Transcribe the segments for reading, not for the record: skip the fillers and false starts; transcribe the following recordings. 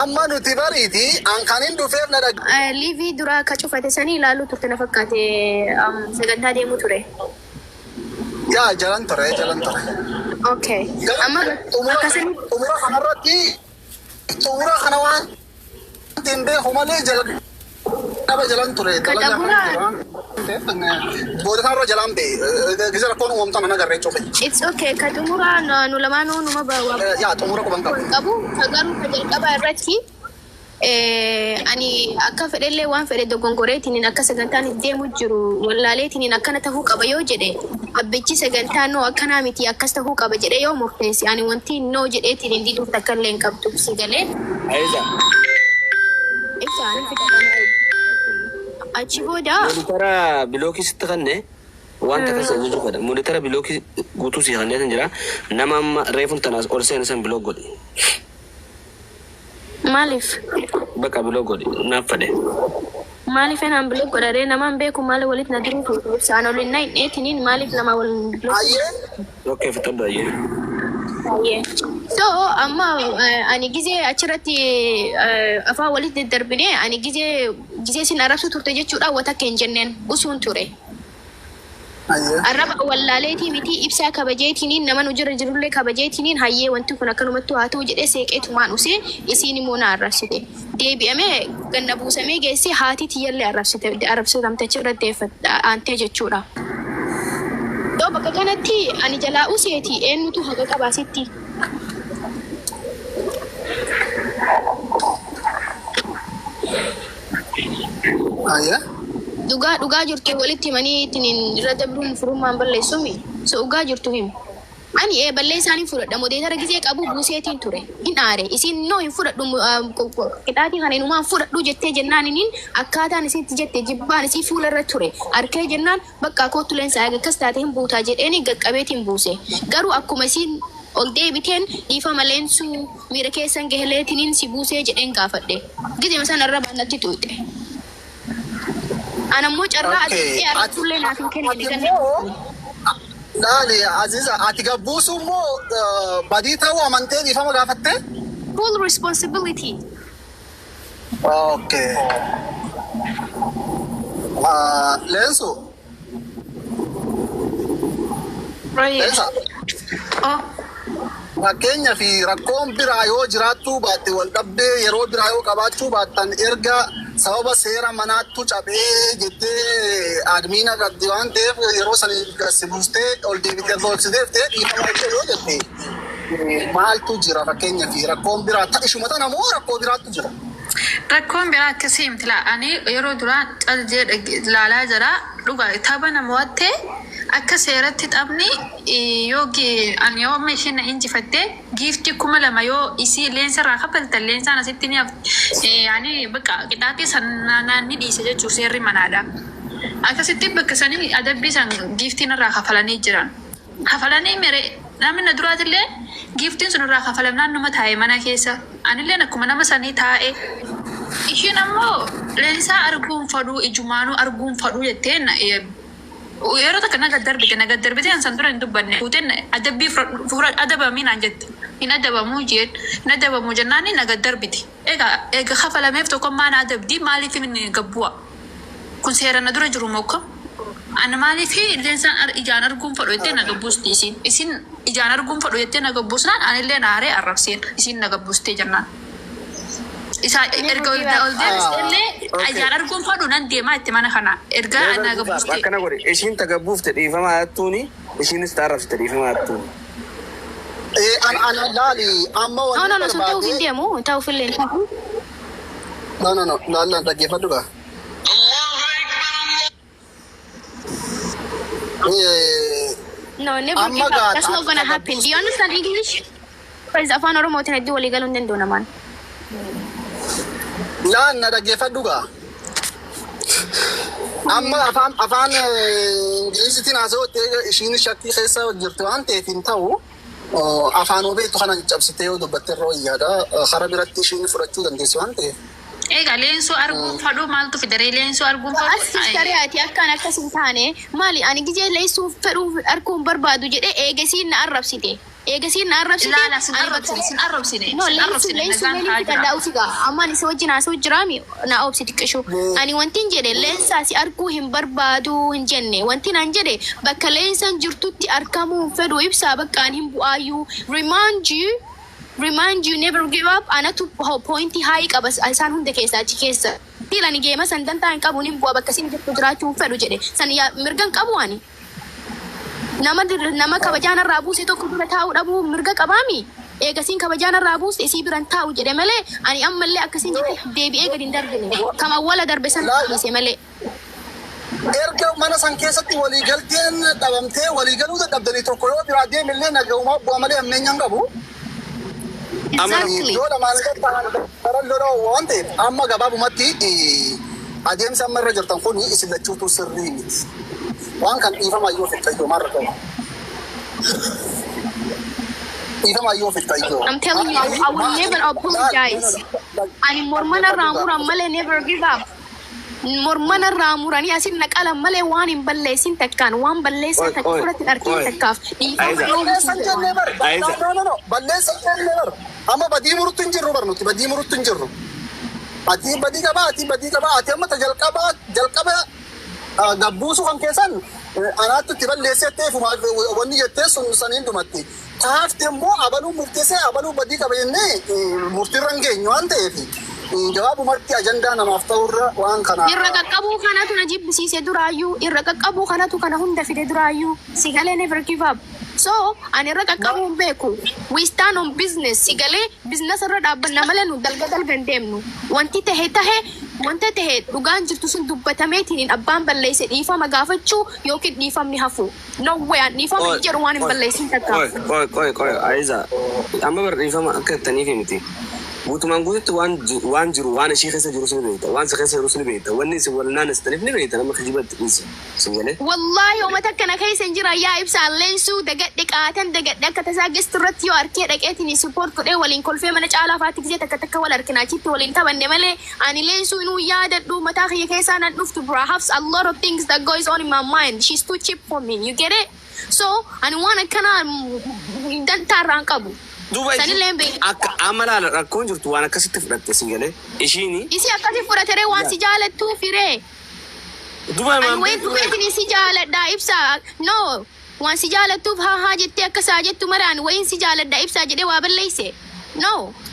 Amma nuti bariiti an kan hin dhufeef na dhag. Liivii dura akka cufate sanii ilaaluu turte na fakkaate, sagantaa deemuu ture. Yaa, jalan ture, jalan ture. Okay. Amma Xumura akkasanii xumura kanarratti, xumura kana waan hin beeku malee jala dhaba jalan ture. Ka Dalagaa xumuraa booda kanarra jalaan ba'e. Gisa rakkoon uumamtan ana agarree cufe. It's okay. Ka xumuraa nu lamaanuu numa waa Yaa, xumura quban qabu. Qabu ka garuu ka jalqabaa irratti ani akka fedhellee waan fedhe dogongoreetiin akka sagantaan itti deemu jiru wallaaleetiin akkana tahuu qaba yoo jedhe, abbichi sagantaa noo akkanaa miti, akkas tahuu qaba jedhe yoo murteesse, ani wanti noo jedheetiin hin diduuf takka illee hin qabdu si galee. Ayiza. Ibsa ani fidadha. Achi booda Moderator block sitti kanne wanta keessa jechuu fedha. Moderator block guutuu si kannee jira. Nama amma reefun tanaas ol seena san block godhi. Maaliif? Bakka block godhi naaf fedhe. Maaliif enaan block godharee? Namaan beeku maali walitti na diruu fuutu? Ibsaan ol hin naqneetiniin maaliif nama wal block? Ayyee. Okay, fixadhu ayyee. Baay'ee. So amma ani gizee achirratti afaan walitti daddarbine, ani gizee isin arrabsu turte jechuudha, wata akka hin jenneen usuun ture. Ayyee. Arraba wallaaleetii miti, ibsaa kabajeetiniin, nama nu jira jirullee kabajeetiniin, hayyee wanti kun akkanumattuu haa ta'u jedhee seeqeetumaan usee, isiin immoo na arrabsite. Deebi'amee ganna buusamee geessee haati tiyyallee arrabsite, arrabsitamte achirratti aantee jechuudha. So bakka kanatti ani jalaa useeti, eenyutu haqa qabaasitti? Ayyee. Dhugaa dhugaa jirtu walitti himanii ittiin irra dabruun furummaan balleessumi. So dhugaa jirtu himi. Ani balleessaan hin fudhadha. Moderator gizee qabu buuseetiin ture. Hin aare. Isin noo hin fudhadhu, qixaatii kana inumaan fudhadhu jettee jennaan, inin akkaataan isitti jette jibbaan isii fuula irra ture. Arkee jennaan bakka kootu leensaa akkas taate hin buutaa jedheeni gaqqabeetiin buuse. Garuu akkuma isiin ol deebiteen dhiifama leensuu, miira keessan gaheleetiniin si buusee jedheen gaafadhe. Gizema sana irra baannatti tuuxe. Anammoo carraa ati argatullee naaf hin kennine Ati ganna. immoo laali Aziza, ati gabbuusu immoo badii ta'uu amantee dhiifama gaafattee? Full responsibility. Okay. Leensu. Leensa. Oh. Fakkeenya fi rakkoon biraa yoo jiraattuu baatte, wal dhabdee yeroo biraa yoo qabaachuu baattan, erga sababa seera manaattu cabee jettee admin qabdi waan ta'eef, yeroo san si buustee ol deebitee tolchiteeftee dhiifama jettee yoo jette, maaltu jira? Fakkeenya fi rakkoon biraa ta ishuma tana moo rakkoo biraattu jira? Rakkoon biraa akkasii miti laa. Ani yeroo duraan cal jee laalaa jira. Dhugaa tapha nama wattee akka seeratti taphni yoo ani yoo amma isheen na injifatte gift 2000 yoo isii leensa irraa kaffaltan, leensaan asitti ni hafti. Ani bakka qixaaxii san ni dhiise jechuuf seerri manaadha. Akkasitti bakka sanii adabbii san giftiin irraa kafalanii jiran. Kafalanii mere namni na duraatillee giftiin sun irraa kafalamnaan numa taa'e mana keessa. Anilleen akkuma nama sanii taa'e. Ishiin ammoo leensaa arguun fadhuu, ijumaanuu arguun fadhuu jettee yeroo takka na gad darbite. An san dura hin dubbanne. Fuuteen adabbii adabamii naan jette. Hin adabamuu jeen, hin adabamuu jennaan na gad darbite. Egaa eega kafalameef tokkummaa na adabdii, maaliif inni gabbu'a? Kun seera na dura jiru moo? Ani maaliif leensaan ijaan arguun fadhu jettee na gabbuusti isiin. Isin ijaan arguun fadhu jettee na gabbuusnaan anillee aaree arrabseen, isiin na gabbuustee jennaan. Isa erga ol ol deebiste illee ijaan arguun fadhu nan deemaa itti mana kana. Erga na gabbuustee. Akkana godhe, ishiin tagabbuufte dhiifama hattuuni, ishiinis taarrabsite dhiifama hattuuni. An laali amma No, wanni no, no, sun ta'uuf hin barbaade. deemu. Ta'uuf illee hin ta'u. No, no, no, laal, dhaggeeffadhu gaa. No, never Amma give up. gaa That's not gonna happen. Do you understand English? Because afaan Oromootiin hedduu walii galuu hin danda'u namaan. Laal, na dhaggeeffadhu gaa. Amma afaan Ingilizitiin haasa'utti ishiin shakkii keessa jirti waan ta'eef hin ta'u. Afaan beektu kana cabsitee yoo dubbatte irra wayyaadha. Karaa biratti ishiin fudhachuu dandeessi waan ta'eef. Egaa leensoo arguun fadhu maaltu fidaree leensoo arguun As fadhu? sister ati akkaan akkas hin taane maali? Ani gizee leessuu fedhuu arguun barbaadu jedhee eegasiin na arrabsite. Eegasiin na arrabsite. Ilaala sin Ani bakka arrabsine sin arrabsine No, sin leensu arrabsine leensu nagaan haa meelii jira. fixadhaa usigaa. Amma ani si wajjin haasa'u jiraami na obsi xiqqishu. Ani wanti hin jedhe leensaa si arguu hin barbaadu hin jenne. Wanti naan jedhe bakka leensan jirtutti argamuu hin fedhu ibsaa bakka ani hin bu'aayyuu. Remind you never give up. Anatu pointii haayii qaba isaan hunda keessaa achi keessa. Ani geema san dantaa hin qabu hin bu'a bakka isin jirtu jiraachuu hin fedhu jedhe. San mirga hin qabu ani. Nama nama kabajaan irraa buuse tokko bira taa'uu dhabuu mirga qabaami. Eegasiin kabajaan irraa buuse isii biran taa'u jedhe malee ani ammallee akkasiin jette deebi'ee gadi hin darbine. Kam awwala darbe san dhiise malee. Erga mana san keessatti waliigalteen dhabamtee waliigaluu dadhabdanii tokko yoo biraa deemillee nagaumaa bu'a malee hammeenya hin qabu. Exactly. Yoo lamaan ta'an lola waan ta'eef amma gabaabumatti adeemsa amma irra jirtan kun isin lachuutu sirrii miti. Waan kan dhiifama yoo fixxa maal rakkoo? Dhiifama yoo fixxa. I'm telling you, I will never apologize. Ani mormana irraa muran malee never give up. Mormana irraa muranii asin naqalan malee waan hin balleessin takkaan waan balleessan Oi, takka oi, fudhatti hin argin oi. takkaaf dhiifama Aiza. yoo Balleessan jennee bar. Aiza. No, no, no. Balleessan jennee bar. Amma badii murutti hin jirru bar nuti badii murutti hin jirru. Ati badii qabaa, ati badii qabaa, ati amma ta jalqaba jalqaba gabbuusu kan keessan anaatti itti balleessee ta'eef wanni jettee sun saniin dhumatti. Taafti immoo abaluu murteessee abaluu badii qaba jennee murtiirra hin geenyu waan ta'eef gabaabumatti ajandaa namaaf ta'urra waan kana. Irra qaqqabuu kanatu na jibbisiise duraayyuu, irra qaqqabuu kanatu kana hunda fide duraayyuu. Sigalee never give up. So ani irra qaqqabuu hin beeku. We stand on business. Sigalee business irra dhaabbanna malee nu dalga dalga hin deemnu. Wanti tahe tahe, wanta tahe dhugaan jirtu sun dubbatameetiin abbaan balleesse dhiifama gaafachuu yookiin dhiifamni hafu. No way, an dhiifama hin jedhu waan hin balleessin takka. Qoy, qoy, qoy, qoy, Aiza. Amma bar dhiifama akka jettaniif miti. Guutumaan guututti waan jiru, waan ishii keessa jirus ni beekta. Waan si keessa jirus ni beekta. Wanni isin wal naannessitaniif ni beekta. Nama kijibatti dhiisi. Si galee? Wallaahi uummata akkana keessa hin jira yaa ibsaan leensuu dagadhe qaatan dagadhe akka tasaa geessu irratti yoo arkee dhaqeetiin support godhee waliin kolfee mana caalaa faatti gisee takka takka wal argina achitti waliin taphanne malee ani leensuu inuu yaadadhu mataa kiyya keessaa nan dhuftu. Bro, I have a lot of things that goes on in my mind. She's too cheap for me, you get it? So ani waan akkana dantaa irraa hin qabu. Duuba Sanillee hin beeku. Akka amma laala rakkoon jirtu waan akkasitti fudhatte si galee. Ishiini Isii akkasi fudhatere waan si jaalattuu firee. Duuba Ani maan wayin dhufeetiin si jaaladha ibsaa. No, waan si jaalattuuf haa haa jettee akka isaa jettu mara ani wayin si jaaladha ibsaa jedhee waa balleeyse. No,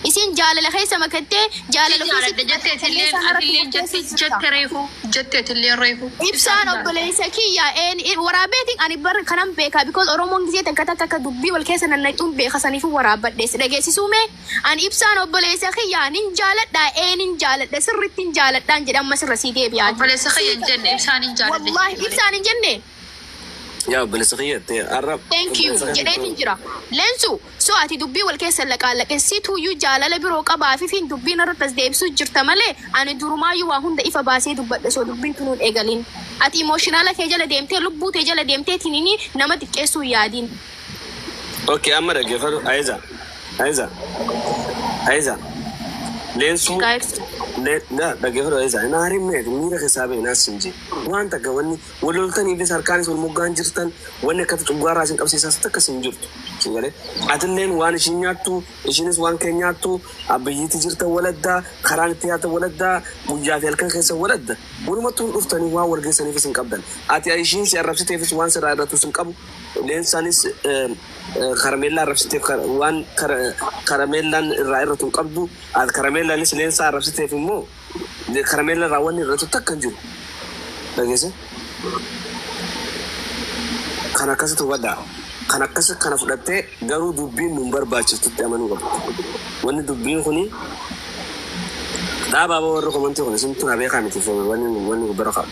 isin jaalala keessa makattee jaalala Jaaladha jetteetillee atillee jette jette reefu jetteetillee reefu. Ibsaan obboleessa kiyya een waraabeetiin ani bar kanan beeka because Oromoon gisee takka takka akka dubbii wal keessa nannaqxuun beeka saniifuu waraabbadhees dhageessisuu mee ani ibsaan obboleessa kiyya nin jaaladha nin jaaladha sirriitti hin jaaladhaan jedhe amma sirra sii deebi'aa. Obboleessa kiyya hin jenne, ibsaan hin jaaladha. Wallaahi ibsaan hin jenne. Yaa obboleessa kiyya jettee har'a. Thank you jedheetiin jira. Leensu, so ati dubbii wal keessa laqaallaqeessituuyyuu jaalala biroo qabaa fi fin dubbiin irratti as deebisuu jirta malee ani durumaayyuu waa hunda ifa baasee dubbadhe soo dubbiin tunuun eegalin. Ati emotional kee jala deemtee lubbuu tee jala deemtee tinini nama xiqqeessuu hin yaadin. Okay, amma dhaggeeffatu Aiza. Aiza. Aiza. Leensuu. Guys. Dhaggeeffatu Aiza. Naariin meeti miira keessaa ba'e naas hin jee. Waan takka wanni wal loltaniifis harkaanis wal moggaan jirtan wanni akka cuggaarraa isin qabsiisaas takka isin jirtu. Si galee? Atilleen waan ishiin nyaattu ishiinis waan kee nyaattu abbiyyiitti jirtan waladdaa karaan itti nyaatan waladdaa guyyaa fi halkan keessa waladda. Walumattuu dhuftanii waan wal geessaniifis hin qabdan. Ati ishiin si arrabsiteefis waan sirraa irrattus hin qabu. Leensaanis karameellaa arrabsiteef waan karameellaan irraa irratu hin qabdu. Karameellaanis leensaa arrabsiteef immoo karameellaa irraa wanni irratu takka hin jiru. Dhageesse? Kan akkasitti hubadhaa. Kan akkas kana fudhattee garuu dubbiin nun barbaachistutti amanuu qabdu. Wanni dubbiin kuni dhaabaa warra komantii kun isin tun beekaa miti wanni gubbara kaa'u.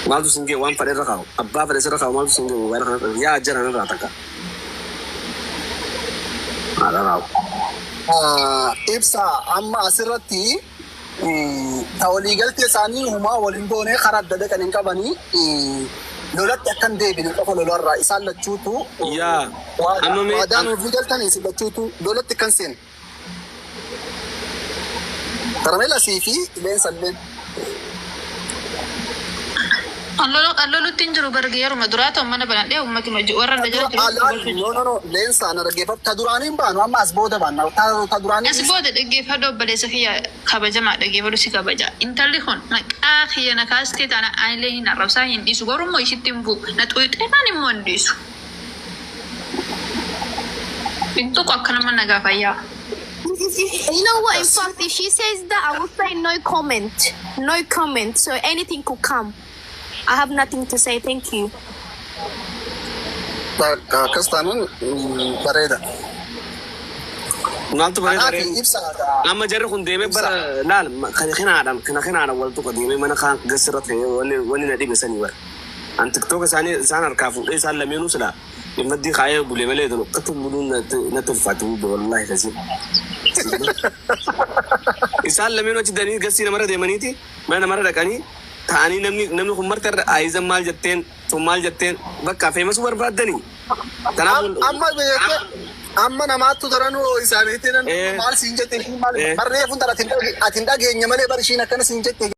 Maaltu sin gee waan fadhe irra kaa'u abbaa fadhe sirra kaa'u maaltu sin gee mobaayila kana yaa jara irraa takka. Haadha raa'u. Ibsa amma asirratti ta waliigaltee isaanii humaa waliin goonee karaa adda adda kan hin qabanii lolatti akkan deebine qofa lolarraa isaan lachuutu Yaa amma mee waadaan ofii galtanii isin lachuutu lolatti kan seenu. Karameela sii fi leensa illee. Allolutti hin jiru barge yeruma duraa ta'u mana banadhee uummatuma warra na jala jiru. No, no, no, leensa na dhaggeeffatu. Ta duraanii hin baanu, amma as booda baana. Ta duraanii. As booda dhaggeeffadhu, obboleessa kiyya kabajamaa, dhaggeeffadhu, si kabaja. Intalli kun maqaa kiyya na kaastee taana anillee hin arrabsaa hin dhiisu, garuu ishitti hin bu'u. Na xuyixeenaan immoo hin dhiisu. Hin tuqu akka nama nagaa fayyaa. You know what? In fact, if she says that, I will say no comment. No comment. So anything could come. I have nothing to say. Thank you. Akkas taanaan bareeda. Maaltu Kanaaf bareeda? Ibsaadha. Amma jarri kun deemee bara laal kana kinaadhaan kana kinaadhaan wal tuqa deemee mana kaan gasirra ta'e wanni na dhibe sanii bara. An TikTok isaanii isaan harkaa fuudhee isaan lameenuu silaa dhimmaddii kaayee bulee malee tolu akkatti buluun natti ulfaate wallaahi kasii. Isaan lameenuu achi danii gasii namarra deemaniiti mana namarra dhaqanii ta'anii namni kun marti irra aayizan maal jetteen tun maal jetteen bakka feemasuu barbaaddanii. Kanaaf Amma beekee amma namaattu daranuu isaaniitiin maal siin jette, maal barreeffuun ati hin dhageenye malee bar ishiin akkana siin jette.